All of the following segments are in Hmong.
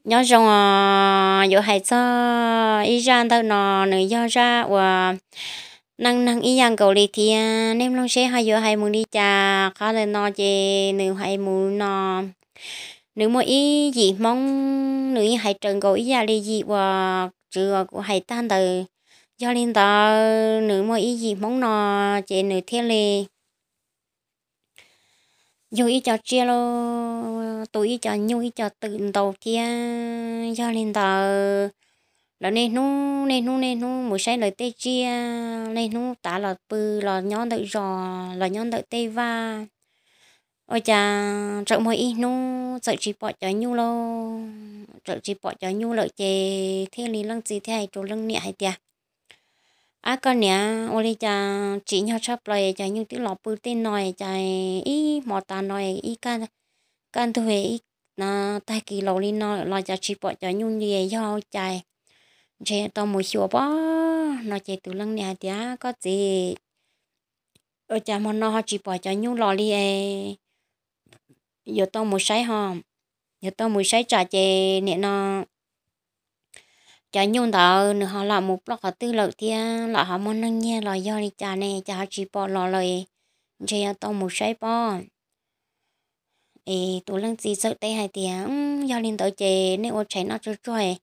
Nyob zoo os, yuav hais txog ib zaj ntawm no, nws yog zaj uas neej neeg ib yam nkaus li thiab. Nej mloog seb ho yuav hais mus li cas. Qhov ntawm no ces nws hais mus no, nws muaj ib yim Hmoob, nws yeej hais raws nkaus ib yam li yim uas tswv uas kuv hais tag ntawd. Yog li ntawd nws muaj ib yim Hmoob no, ces nws thiaj li yug ib co tsiaj lauj, tu ib co nyuj ib co twm ntau thiab. Yog li ntawd, lawv niaj hnub niaj hnub niaj hnub mus saib lawv tej tsiaj, niaj hnub tav los pw, los nyob ntawm zos los nyob ntawm tej vaj. Ua cas txawm muaj ib hnub txawm tsis pom cov nyuj lauj. Txawm tsis pom cov nyuj lawm ces thiaj li leej txiv thiaj hais rau leej niam hais tias, Ab koj niam, ua li cas tsim nyog tshaj plaws cov nyuj twb los pw tej no, cas ib hmo tas no ib kaj ntug ib tag kis laus li no los cas tsis pom cov nyuj li, yog cas? Ntshe tau mus xyuas pob. No ces tus leej niam hais tias, Koj txiv, ua cas hmo no ho tsis pom cov nyuj los li es? Yuav tau mus saib ho, yuav tau mus saib tsam ces nim no cov nyuj ntawd nws ho lam mus ploj qhov twg lawm thiab, lam ho muaj neeg nyiag los yog li cas ne, cas ho tsis pom los lawm. Ntshe yuav tau mus saib pob. Es tus leej txiv txawm teb hais tias, Yog li ntawd ces nej ua tshais noj tsuag tsuag,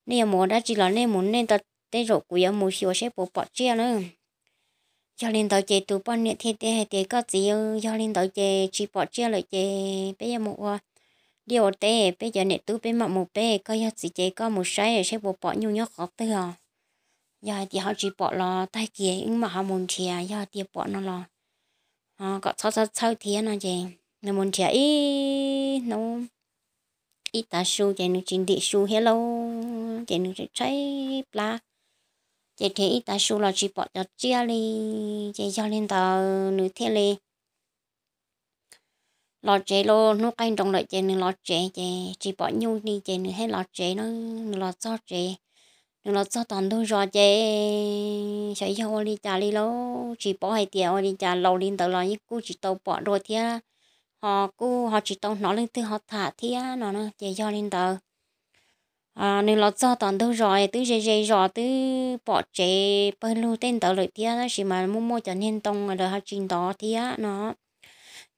nej yuav mus ua dab tsi los nej mus, nej tej zaum kuv yuav mus xyuas seb puas pom tsiaj na. Yog li ntawd ces tus poj niam thiaj teb hais tias, Koj txiv, yog li ntawd ces tsis pom tsiaj lawm ces peb yuav mus ua liaj ua teb, peb cov niam tub peb mam mus peb, koj yog txiv ces koj mus saib seb puas pom nyuj nyob qhov twg os. Yog hais tias ho tsis pom los tag kis wb mam ho mus nrhiav, yog tias pom no los kom txhob txhob txhawj thiab. No ces nws mus nrhiav ib hnub ib tav su ces nws tsis ntim su thiab lauj, ces nws tshaib plab, ces nrhiav ib tav su los tsis pom cov tsiaj li. Ces yog li ntawd nws thiaj li los tsev lauj. Hnub qaij nroos lawm ces nws los tsev, ces tsis pom nyuj li ces nws thiaj los tsev na. Nws los txog tsev, nws los txog tom ntug zos ces xyov yog ua li cas li lauj, tsis paub hais tias ua li cas laus li ntawd los yeej kuj tsis tau pom dua thiab, ho kuj ho tsis tau hnov leej twg ho tham thiab no. Ces yog li ntawd nws los txog tom ntug zos twb ze ze zos, twb pom tsev pawg lug tej ntawd lawm thiab, tab sis mas muaj muaj cov niag ntoo lawv ho tsis ntov thiab no.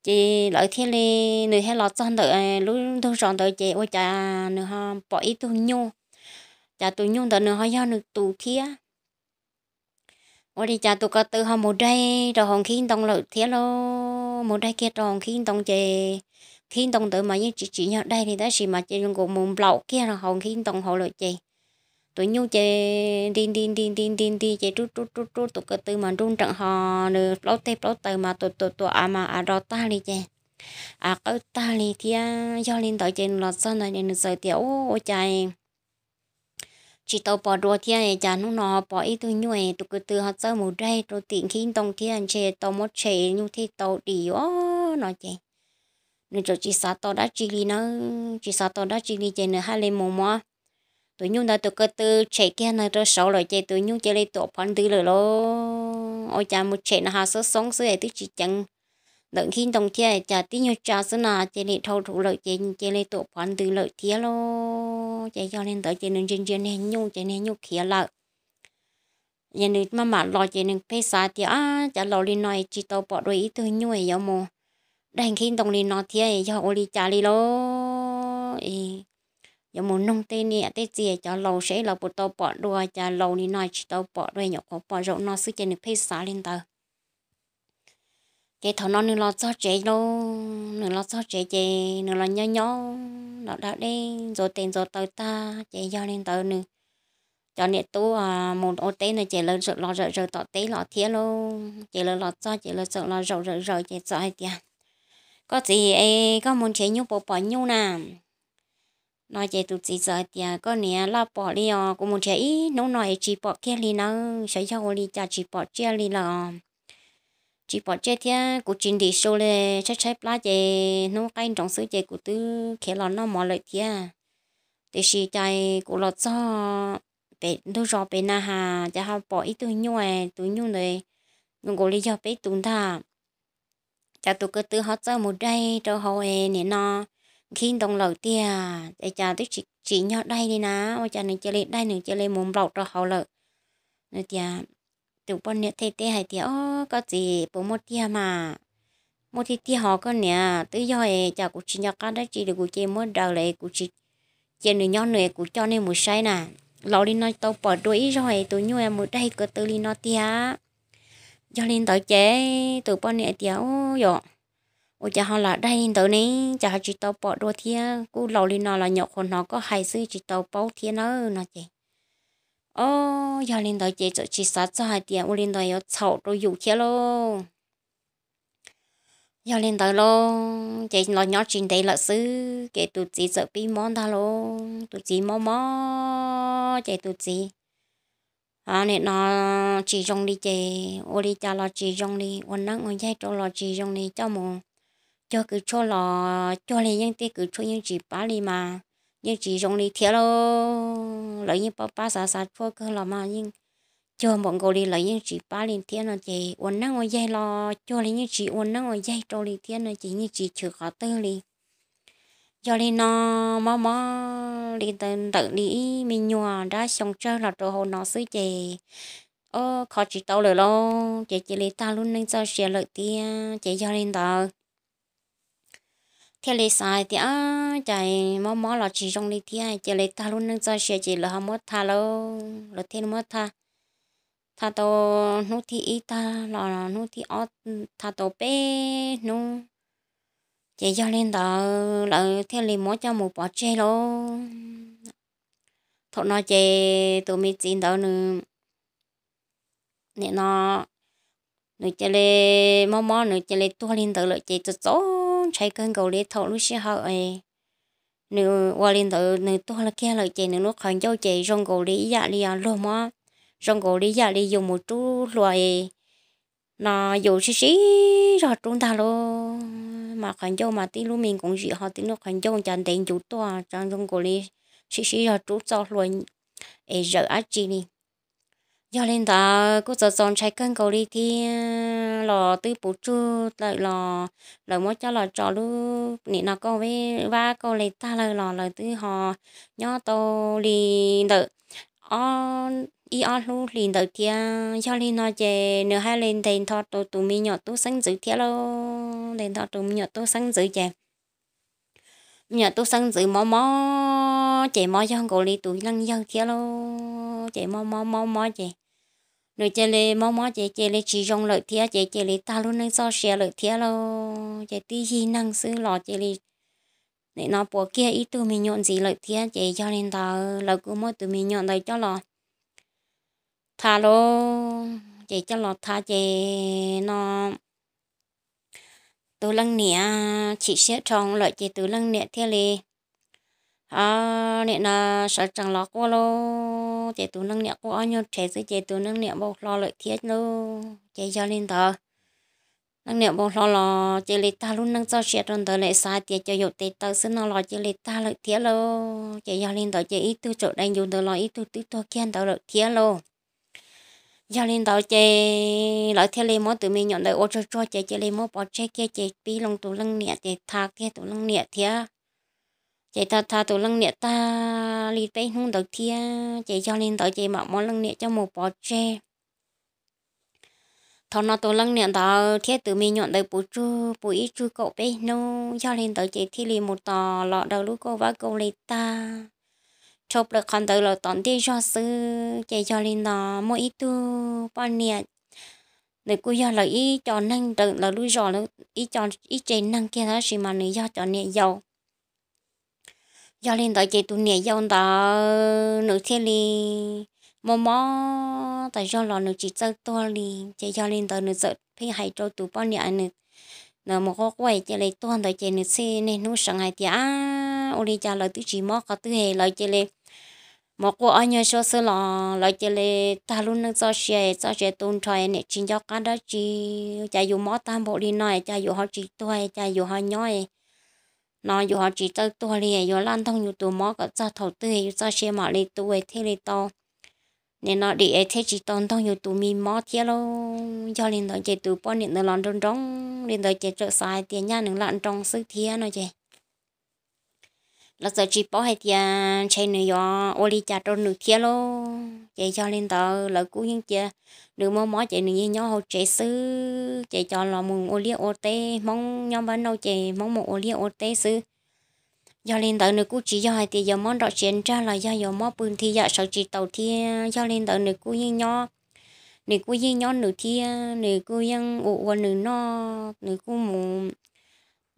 Ces lawv thiaj li, nws thiaj los txog ntawm lub ntug zos ntawd ces ua cas nws ho pom ib tug nyuj, cas tus nyuj ntawd nws ho yog nws tus thiab. Ua li cas tus ko tw ho mus daig rau hauv nkhib ntoo lawm thiab lauj. Mus daig kiag rau hauv nkhib ntoo ces nkhib ntoo ntawd mas yeej tsis tsim nyog daig li, tab sis mas ces zoo nkaus mus nplaum kiag rau hauv nkhib ntoo hauv lawm ces tus nyuj ces nti nti nti nti nti nti ces rub rub rub rub tus ko tw mas nruj nreem ho, nws plaub teg plaub taw mas tua tua tua av mas av do tag li ces av qawb tag li thiab. Yog li ntawd ces nws los txog ntawd nws txawm tias, Ua cas tsis tau pom dua thiab, cas hnub no ho pom ib tug nyuj, tus ko tw ho txawj mus daig rau tim nkhib ntoo thiab, ntshe tau muab tshem nyuj thiaj tau dim yuav no ces nws txawm tsis xav tau dab tsi li na, tsis xav tau dab tsi li ces nws thiaj li mus muab tus nyuj ntawd tus ko tw tshem kiag ntawd rau saud lawm ces tus nyuj cia li tuam phov ntws lawm lauj. Ua cas mus tshem no ha xoob xoob xwb es twb tsis ceev ntawm nkhib ntoo thiab, cas tib nyuag tsa xwb na cia li dhau rhuv lawm ces cia li tuam phov ntws lawm thiab lauj. Ces yog li ntawd ces nws ntsia ntsia niag nyuj ces niag nyuj khiav lawm. Yog nws maj mam los ces nws pheej xav tias, Ab, cas laus li no tsis tau pom dua ib tug nyuj, yuav mus daig nkhib ntoo li no thiab yog ua li cas li lauj? Yuav mus noog tej niam tej txiv cov laus seb lawv puas tau pom dua, cas laus li no tsis tau pom dua, nyuam qhuav pom zaum no xwb. Ces nws pheej xav li ntawd. Ces thaum no nws los txog tsev lauj, nws los txog tsev ces nws los nyob nyob los da dej ntxuav tes ntxuav taw tag ces yog li ntawd nws cov niam tub mus ua teb no ces lawv txawm los zaum zaws tom teb los thiab lauj. Ces lawv los txog ces lawv txawm los zaum zaws zaws ces txawm hais tias, Koj txiv es, koj mus nrhiav nyuj puas pom nyuj na? No ces tus txiv txawm hais tias, Koj niam, laj pom li os, kuv mus nrhiav ib hnub no es tsis pom kiag li nawb, xyov yog ua li cas tsis pom tsiaj li lawm. Tsis pom tsiaj thiab kuv tsis ntim su li, tshaib tshaib plab ces hnub qaij nroos xwb ces kuv twb khiav los noj mov lawm thiab. Tiam sis cas kuv los txog pem ntug zos pem na has cas ho pom ib tug nyuj, tus nyuj ntawd zoo nkaus li yog peb tus ntag. Cas tus ko tw ho txawj mus daig rau hauv es nim no nkhib ntoo lawm tiag es cas twb tsis tsim nyog daig li na, ua cas nws cia li daig, nws cia li mus nplaum rau hauv lawm. Nws tias, tus poj niam thiaj teb hais tias, O, koj txiv, puas muaj tiag mas? Muaj tiag tiag hos koj niam, twb yog es cas kuv tsis nco qab dab tsi li, kuv cia li muab daws lawm, kuv tsis cia nws nyob nws, kuv coj nej mus saib na. Laus li no tau pom dua ib zaug es tus nyuj mus daig ko tw li no tiag. Yog li ntawd ces tus poj niam tias, U, yog ua cas ho lam daig li ntawd ne, cas ho tsis tau pom dua thiab, kuj laus li no los nyuam qhuav hnov koj hais xwb tsis tau paub thiab nawb no ces. O, yog li ntawd ces txawm tsis xav txog hais tias ua li ntawd yuav txhaum rau yus thiab lauj. Yog li ntawd lauj, ces los nyob tsis ntev lawm xwb ces tus txiv txawm pib mob ntag lauj. Tus txiv mob mob ces tus txiv nim no tsis zoo li ces ua li cas los tsis zoo li, ua neeb ua yaig rau los tsis zoo li, coj mus cuag kws tshuaj los cuag li yeej, tej kws tshuaj yeej tsis pab li mas yeej tsis zoo li thiab lauj. Lawv yeej pab pab xav xav tshuaj kawg los mas yeej cuag npaum nkaus li lawv yeej tsis pab li thiab no ces ua neeb ua yaig los cuag li yeej tsis ua neeb ua yaig rau li thiab no ces yeej tsis chwv qhov twg li. Yog li no mob mob li ntawd ntawm li ib me nyuam nrab xyoo tsawg los rau hauv no xwb ces, o, kho tsis tau lawm lauj, ces cia li tag lub neej txoj sia lawm thiab. Ces yog li ntawd thiaj li xav hais tias, Ab, cas mob mob los tsis zoo li thiab, cia li tag lub neej txoj sia ces lawv ho muab tha lauj. Lawv thiaj li muab tha, tha tau hnub thib ib tag los hnub thib ob, tha tau peb hnub, ces yog li ntawd lawv thiaj li muab coj mus pov tseg lauj. Thaum no ces tus me txiv ntawd nws nim no nws cia li mob mob nws cia li tuag li ntawd lawm ces txaus txaus ntshai kawg nkaus li thaum lub sij hawm nws ua li ntawd nws tuag kiag lawm ces nws lub qhov ncauj ces zoo nkaus li ib yam li luag muab, zoo nkaus li yam li yus mus rub hlua no yus sib sib zog rub ntag lauj. Mas qhov ncauj mas tib lub me nkoos zim ho tib lub qhov ncauj cas ntev ncuv tuaj zoo nkaus li sib sib zog rub txoj hlua es zawm dab tsi li. Yog li ntawd kuj txaus txaus ntshai kawg nkaus li thiab los twb puv tsug lawm los lawv muab coj los tso lub nim no kauj vab kauj li tag lawm los lawv twb ho nyob tau li ntawm ib ob lub hlis ntawd thiab. Yog li no ces nws haj li ntes nto rau tus me nyuam tub xeeb ntxwv thiab lauj. Ntes nto tus me nyuam tub xeeb ntxwv ces me nyuam tub xeeb ntxwv mob mob ces mob yog nkaus li tus leej yawg thiab lauj. Ces mob mob mob mob ces nws cia li mob mob ces cia li tsis zoo lawm thiab ces cia li tag lub neej txoj sia lawm thiab lauj. Ces tib yig neeg xwb los cia li nim no puas kiag ib tug me nyuam ntxiv lawm thiab ces yog li ntawd lawv kuj muab tus me nyuam ntawd coj los tha lauj. Ces coj los tha ces no tus leej niam chim siab dhau lawm ces tus leej niam thiaj li nim no sawv tsees los quaj lauj. Ces tus leej niam quaj ob nyuag rhev xwb ces tus leej niam npau hlo lawm thiab lauj. Ces yog li ntawd leej niam npau hlo los cia li tag lub neej txoj sia rau ntawd lawm, xav hais tias cov yaum tes taw xwb no los cia li tag lawm thiab lauj. Ces yog li ntawd ces ib tug tsaum dai ncuv ntawd los ib tug twb tuag kiag ntawd lawm thiab lauj. Yog li ntawd ces lawv thiaj li muab tus me nyuam ntawd ua tsuag tsuag ces cia li muab pov tseg kiag ces pib loo tus leej niam ces tha kiag tus leej niam thiab. Ces tha tha tus leej niam tag li peb hnub ntawd thiab ces yog li ntawd ces mam muab leej niam coj mus pov tseg. Thaum no tus leej niam ntawd thiab tus me nyuam ntawd puv tsug puv ib tsug kaum peb hnub, yog li ntawd ces thiaj li mus tos los daws lub kauj vab kauj li tag. Dhau plaws qhov ntawd los tom ntej zog xwb ces yog li no muaj ib tug poj niam, nws kuj yog lawv ib co neeg raws lawv lub zos, ib co, ib tse neeg kiag tab sis mas nws yog cov niam yau. Yog li ntawd ces tus niam yau ntawd nws thiaj li mob mob tas zog los nws tsis txawj tuag li. Ces yog li ntawd nws txawm pheej hais rau tus poj niam nws mus quaj quaj cia li tuag ntawd ces nws thiaj niaj hnub seev hais tias, Ab, ua li cas lawv twb tsis mob qhov twg es lawv cia li mus quaj ob nyuag suab xwb los lawv cia li tag lub neej txoj sia, txoj sia tu nrho, niam tsis nco qab dab tsi, cas yus mob tag npaum li no cas yus ho tsis tuag, cas yus ho nyob no yus ho tsis txawj tuag li, yuav laj ntoog yus tus mob kom txog thaum twg yus txoj sia mam li tu thiaj li tau nim no dim es thiaj tsis tau ntoog yus tus me mob thiab lauj. Yog li ntawd ces tus poj niam ntawd los nroo nroo li ntawd ces txawm xav hais tias nyaj nws lam nroo xwb thiab no ces lawv txawm tsis paub hais tias ntshe nws yuav ua li cas rau nws thiab lauj. Ces yog li ntawd lawv kuj yeej cia nws muaj mob ces nws yeej nyob hauv tsev xwb, ces cov los mus ua liaj ua teb, Hmoob nyob npab nauj ces Hmoob mus ua liaj ua teb xwb. Yog li ntawd nws kuj tsis yog hais tias yuav mob nrom txias nrag los yog yuav mob pw nthi yam sawv tsis taus thiab. Yog li ntawd nws kuj yeej nyob, nws kuj yeej nyob nws thiab, nws kuj yeej ua ua nws noj, nws kuj mus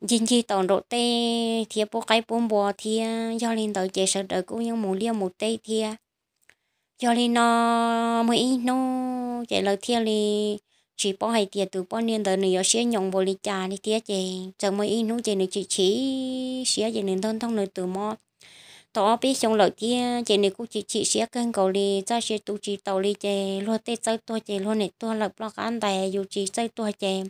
ncig ncig taus nraum tej thiab pub qaib pub npua thiab. Yog li ntawd ces sawv daws kuj yeej mus liaj mus teb thiab. Yog li no muaj ib hnub ces lawv thiaj li tsis paub hais tias tus poj niam ntawd nws yuav siab nyoos npaum li cas li thiab. Ces txawm muaj ib hnub ces nws chim chim siab ces nws ntoog ntoog nws tus mob tau ob peb xyoo lawm thiab, ces nws kuj chim chim siab kawg nkaus li, txoj sia tu tsis taus li. Ces luag tej txawj tuag ces luag niam tuag lawm ploj qab ntais, yus tsis txawj tuag ces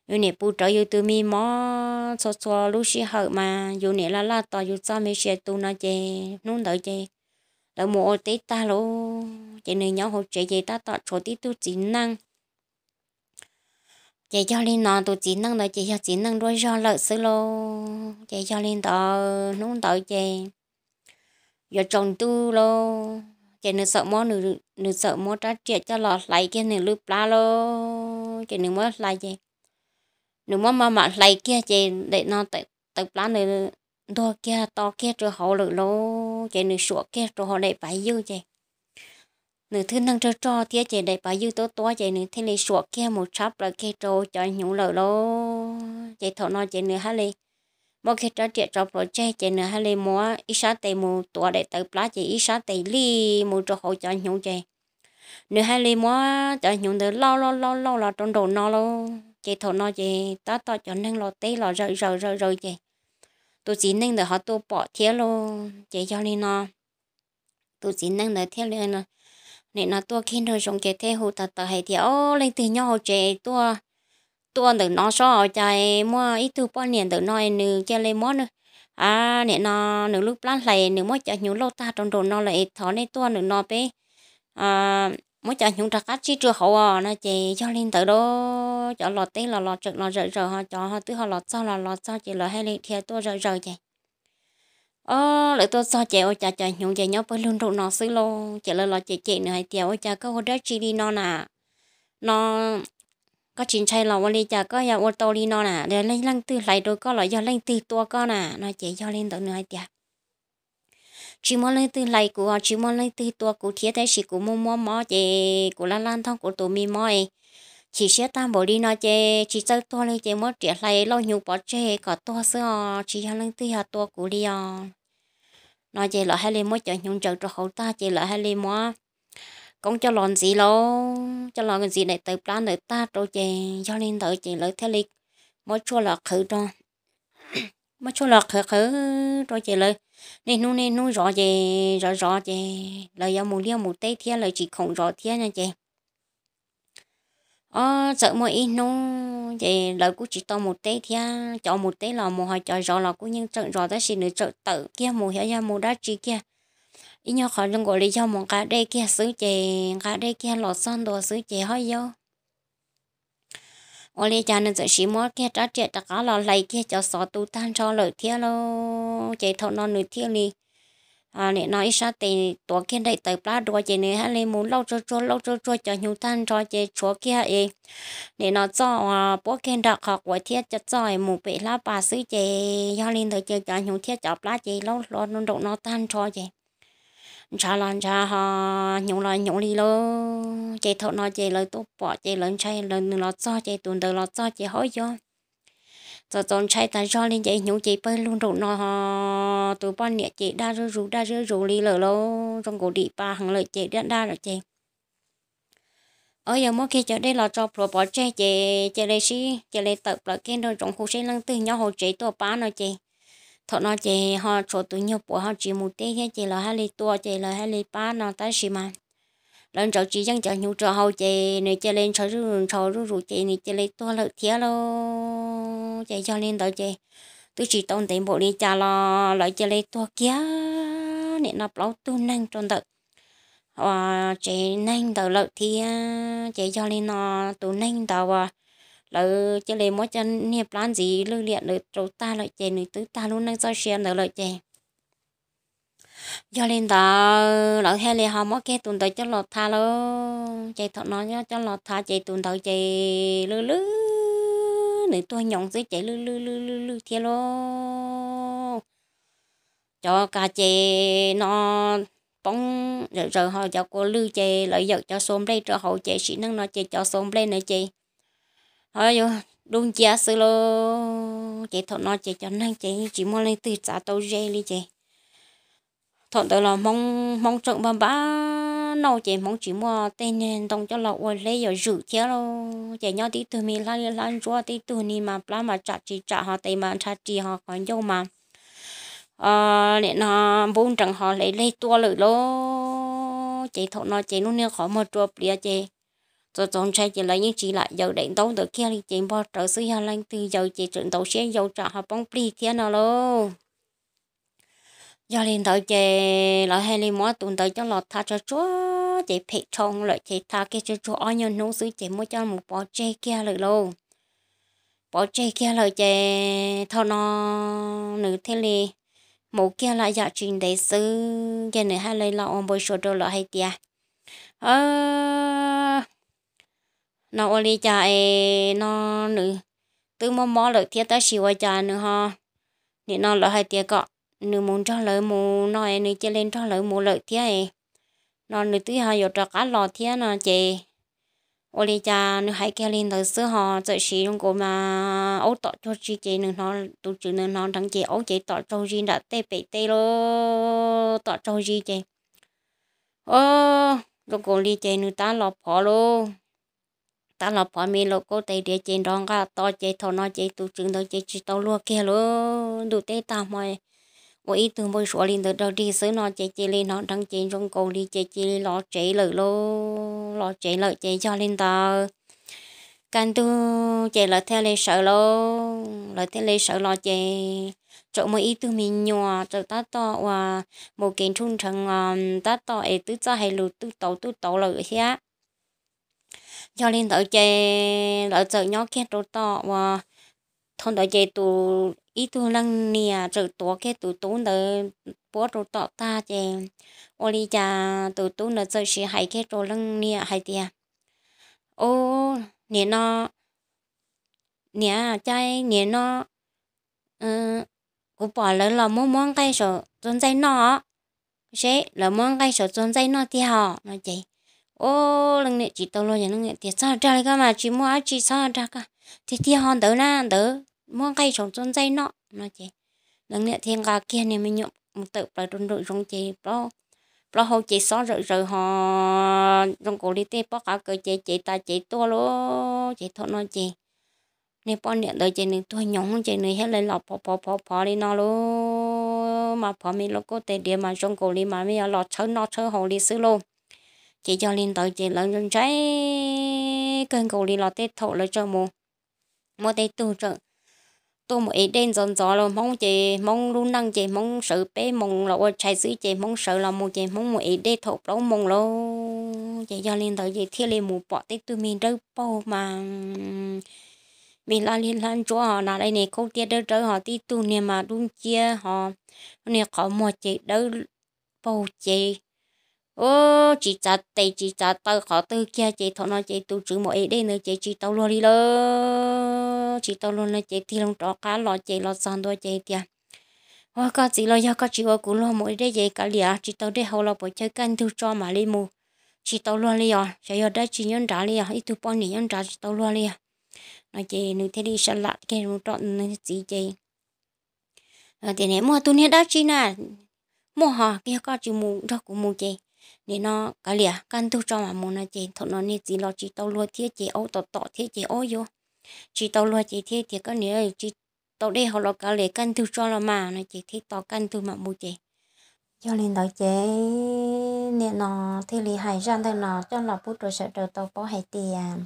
yus niam pw rawv yus tus me mob txhua txhua lub sij hawm mas yus niam laj laj tos yus txoj me sia tu no. Ces hnub ntawd ces lawv mus ua teb tag lauj, ces nws nyob hauv tsev ces tab tom tshuav tib tug txiv neej. Ces yog li no tus txiv neej ntawd ces yog txiv neej nruab zog lawm xwb lauj. Ces yog li ntawd hnub ntawd ces yuav tsaus ntuj lauj, ces nws txawm muab, nws txawm muab rab riam coj los hlais kiag nws lub plab lauj. Ces nws muab hlais ces nws muab maj mam hlais kiag ces daim no tawv plab nws ntuag kiag to kiag rau hauv lawm lauj. Ces nws suam kiag rau hauv daim pav ywj ces nws thwj neeg rog rog thiab ces daim pav ywj tuab tuab ces nws thiaj li suam kiag mus tshab plaws kiag rau cov hnyuv lawm lauj. Ces thaum no ces nws thiaj li muab kiag rab riam tso plhuav tseg ces nws thiaj li muab ib sab tes mus tuav daim tawv plab ces ib sab tes li mus rau hauv cov hnyuv ces nws thiaj li muab cov hnyuv ntawd lauj lauj lauj lauj los rau nraum no lauj. Ces thaum no ces tab tom cov neeg los teb los zawm zaws zawm zaws ces tus txiv neej ntawd ho tuaj pom thiab lauj. Ces yog li no tus txiv neej ntawd thiaj li nim no tuaj kiag nraum zoov ces thiaj hu tawv tawv hais tias, Ob, leej twg nyob hauv tsev tuaj, tuaj ntawm no sob, ua cas muaj ib tug poj niam ntawm no nws cia li muab, nim no nws lub plab hlais nws muab cov hnyuv lauj tag rau nraum no lawm es thov nej tuaj ntawm no peb muab cov hnyuv rov qab tsib rau hauv os no. Ces yog li ntawd lauj, cov los teb los los tseem los zawm zaws ho cov ho twb ho los txog los los txog ces lawv thiaj li dhia tuaj zawm zaws ces Ob, lawv tuaj txog ces ua cas cov hnyuv ces nyob pawg lug nraum no xwb lauj. Ces lawv los cem cem nws hais tias, Ua cas koj ua dab tsi li no na? No koj tsis ntshai los ua li cas koj yuav ua tau li no na? Leej leej twg hlais rau koj los yog leej twg tua koj na? No ces yog li ntawd nws hais tias, Tsis muaj leej twg hlais kuv, tsis muaj leej twg tua kuv thiab, tab sis kuv muaj muaj mob ces kuv laj laj ntog kuv tus me mob es chim siab tag npaum li no ces tsis txawj tuag li ces muab riam hlais lauj hnyuv pov tseg kom tuag xwb os, tsis yog leej twg yog tua kuv li os. No ces lawv thiaj li muab cov hnyuv ntsaws rau hauv tag ces lawv thiaj li muab koob coj los ntxiv lauj, coj los ntxiv daim tawv plab ntawd tag rau ces yog li ntawd ces lawv thiaj li muab tshuaj los qhwv rau, muab tshuaj los qhwv qhwv rau ces lawv niaj hnub niaj hnub zov ces zov zov ces lawv yuav mus liaj mus teb thiab lawv tsis khoom zov thiab no ces ob, txawm muaj ib hnub ces lawv kuj tsis tau mus teb thiab, cov mus teb los mus ho cov zov los kuj yeej tseem zov tab sis nws tseem tawm kiag mus xyov yog mus dab tsi kiag, ib nyuag qhov zoo nkaus li yog mus nqa dej kiag xwb ces nqa dej kiag los txog ntua xwb ces ho yog ua li cas nws txawm sim muab kiag rab riam rov qab los hlais kiag cov xov tu tag nrho lawm thiab lauj. Ces thaum no nws thiaj li nim no ib sab tes tuav kiag daim tawv plab dua ces nws thiaj li mus lauj tsuag tsuag lauj tsuag tsuag cov hnyuv tag nrho ces tshuav kiag es nim no txoj uas puab kiag nram qhov quav thiab cov txoj es mus pem hlab pas xwb ces yog li ntawd ces cov hnyuv thiab cov plab ces laub hlo nraum no tag nrho ces ntshav los ntshav ho hnyuv los hnyuv li lauj. Ces thaum no ces lawv tuaj pom ces lawv ntshai, lawv nws los txog ces tus ntawd los txog ces ho yog txaus txaus ntshai tas zog li ces hnyuv ces pawg lug nraum no ho tus poj niam ces daj zuj zus daj zuj zus li lawm lauj, zoo nkaus dim pa heev lawm ces daj daj lawm ces ob, yog muab kiag cov dej los tso plhuav pov tseg ces cia li sib cia li tawm plaws kiag nraum zoov hu seb leej twg nyob hauv tsev tuaj pab no ces thaum no ces ho tshuav tus nyuag puav ho tsis mus teb thiab ces lawv thiaj li tuaj ces lawv thiaj li pab no tab sis mas lawv ntsaws tsis yeej cov hnyuv rau hauv ces nws cia li ntshav zuj zus ntshav zuj zus ces nws cia li tuag lawm thiab lauj. Ces yog li ntawd ces twb tsis tau ntev npaum li cas los lawv cia li tuag kiag nim no plaub tug neeg rau ntawm tsev neeg ntawd lawm thiab. Ces yog li no tus neeg ntawd uas lawv cia li muab cov niag plab ntxiv lwj liam ntawd rau tag lawm ces nws twb tag lub neej txoj sia ntawd lawm ces yog li ntawd lawv thiaj li ho muab kiag tus ntawd coj los thav lawm. Ces thaum no coj los thav ces tus ntawd ces lwj lwj, nws tuag nyoos xwb ces lwj lwj lwj lwj lwj thiab lauj. Cov kas ces no poob zawm zaws ho cov kua lwj ces lawv yawm cov xuas nplej rau hauv ces sim neej no ces cov xuas nplej na ces ho yuav dub nciab xwb lauj. Ces thaum no ces cov neeg ces tsis muaj leej twg txav tau ze li ces thaum ntawd los Hmoob, Hmoob tseem npaj npaj noj ces Hmoob tsis muaj tej niag ntoo coj los ua hleb yuav zwm thiab lauj. Ces nyob tib tug me hlab liab hlab ntsuab, tib tug ni mas plab mas tsam tsis tsam ho tes mas nrhab ris ho qhov ncauj mas nim no npub nrees ho hle leg tuaj lawm lauj. Ces thaum no ces lub niag qhov muag rua pliav ces txaus txaus ntshai ces lawv yeej tsis lam yaws daim ntaub ntawd kiag li ces npog rawv xwb, yog leej twg yaws ces tseem ntaus siab yau tsam ho poob plig thiab no lauj. Yog li ntawd ces lawv thiaj li muab tus ntawd coj los thav tsuag tsuag ces phem dhau lawm ces thav kiag tsuag tsuag ob nyuag hnub xwb ces muab coj mus pov tseg kiag lawm lauj. Pov tseg kiag lawm ces thaum no nws thiaj li mus kiag lawm yam tsis ntev xwb ces nws thiaj li los ua npau suav rau lawv hais tias, no ua li cas es no nws twb mob mob lawm thiab tab sis ua cas nws ho, nim no lawv hais tias kom nws mus nrog lawv mus no es nws cia li nrog lawv mus lawm thiab es no nws twb ho yuav rov qab los thiab no ces ua li cas nws hais kiag li ntawd xwb ho txawm siv zoo nkaus mas aub tom cuag tsi ces nws hnov, tus tswv nws hnov nrheev ces aub ces tom tsaug zis nram tej pem teb lauj, tom tsaug zis ces o zoo nkaus li ces nws tab los phov lauj. Tab los phov me laus kaub tes diav ces nrov nqa to ces thaum no ces tus tswv ntawd ces tsis tau luag kiag lauj. Ntuj teb tag hmo ua ib tug npau suav li ntawd rau dig xwb no ces cia li hnov nrheev ces zoo nkaus li ces cia li los tsev lawm lauj. Los tsev lawm ces yog li ntawd kaj ntug ces lawv thiaj li sawv lauj. Lawv thiaj li sawv los ces tseem muaj ib tug me nyuam tseem tab tom uas mus kev nrhuj nrheev tab tom es twb txawj hais lus twb tau twb tau lawm thiab. Yog li ntawd ces lawv txawm nyob kiag rau tom uas thaum ntawd ces tus ib tug leej niam txawm tuav kiag tus tub ntawd puab rau tom tag ces ua li cas tus tub ntawd txawm siv hais kiag rau leej niam hais tias, Ub, niam no, niam, cas niam no kuv pom lawv los muab muab nqaij saum txuas ntxaij noj os, seb lawv muab nqaij saum txuas ntxaij noj tiag os no ces, ub, leej niam tsis tau luag ces leej niam tias, Txhob dag li koj mas tsis muaj dab tsi, txhob dag koj, tiag tiag ho ntawd na ntawd muab nqaij saum txuas ntxaij noj no ces leej niam thiaj nqa kiag niag me nyuam mus tawm plaws rau nraum zoov ces plaub hau ces xob zawm zaws ho zoo nkaus li tej pob qav kaws ces cev tas cev tuaj lauj. Ces thaum no ces niag poj niam ntawd ces nws tuag nyoos ces nws thiaj li los phov phov phov phov li no lauj. Mas phov me lub kaub tes diav mas zoo nkaus li mas me yuav los tshawb noj tshawb haus li xwb lauj. Ces yog li ntawd ces lawv ntshai kawg nkaus li los tej thaum lawv tseem mus muaj tej tug tseem tuaj mus ev dej ntxov ntxov los Hmoob ces Hmoob lub neej ces Hmoob sawv peb moos los ua tshais xwb ces Hmoob sawv los mus ces Hmoob mus ev dej thaum plaub moos lauj. Ces yog li ntawd ces thiaj li mus pom tej tug me dawb paug mas me hlab liab hlab ntsuab ho na, niag khaub tiab dawb dawb ho tib tug niag mas dub nciab ho niag qhov muag ces dawb paug ces ub, tsis txav tes tsis txav taw qhov twg kiag ces thaum no ces tus tswv mus ev dej ntawd ces tsis tau luag li lawm. Tsis tau luag no ces tig loo rov qab los ces los txog ntua ces tias, Ua koj txiv los yog koj tsis ua kuv luag mus ev dej ces kav liam, tsis tau dej haus los puas chawj kaj ntug tso mam li mus. Tsis tau luag li os, xyov yog dab tsi nyob nrad li os, ib tug poj niam nyob nrad tsis tau luag li os no ces nws thiaj li sab lam kiag mus rau nws txiv ces tias, Niam, muaj tus niag dab tsi na? Muaj ho, yog koj tsis mus nrog kuv mus ces nim no kav liam kaj ntug tso mam mus no ces thaum no niag txiv los tsis tau luag thiab ces aub tom tom thiab ces aub yuav tsis tau luag ces thiaj tias, Koj niam, tsis tau dej haus los kav liam kaj ntug tso los mas no ces thiaj tos kaj ntug mam mus ces yog li ntawd ces niam no thiaj li hais zaj ntawm no coj los pub rau sawv daws tau paub hais tias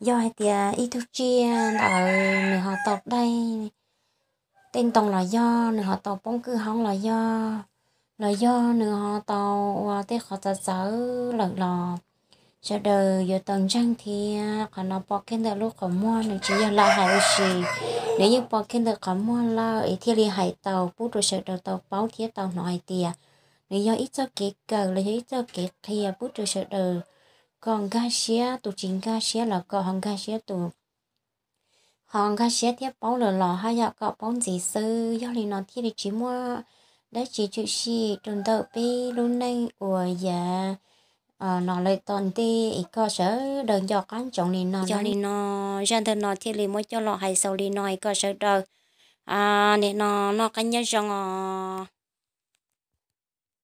yog hais tias ib tug tsiaj ntawd nws ho tau daig tej ntoo los yog nws ho tau poob kwj hoob los yog, los yog nws ho tau ua tej qhov txawv txawv lawm los sawv daws yuav tau ntseeg thiab. Qhov no pom kiag ntawm lub qhov muag, nws tsis yog lam hais ua si, nws yeej pom kiag ntawm qhov muag lawm es thiaj li hais tau pub rau sawv daws tau paub thiab tau hnov hais tias nws yog ib txoj kev kawm los yog ib txoj kev qhia pub rau sawv daws kom nkag siab, tus tsis nkag siab los kom ho nkag siab, tus ho nkag siab thiab paub lawm los haj yam kom paub ntxiv xwb. Yog li no thiaj li tsis muaj dab tsi tshwm sim rau ntawm peb lub neej uas yav no lawm tom ntej es kom sawv daws nco qab ntsoov li no. Yog li no zaj ntawm no thiaj li muab coj los hais xaus li no es kom sawv daws nim no noj qab nyob zoo os.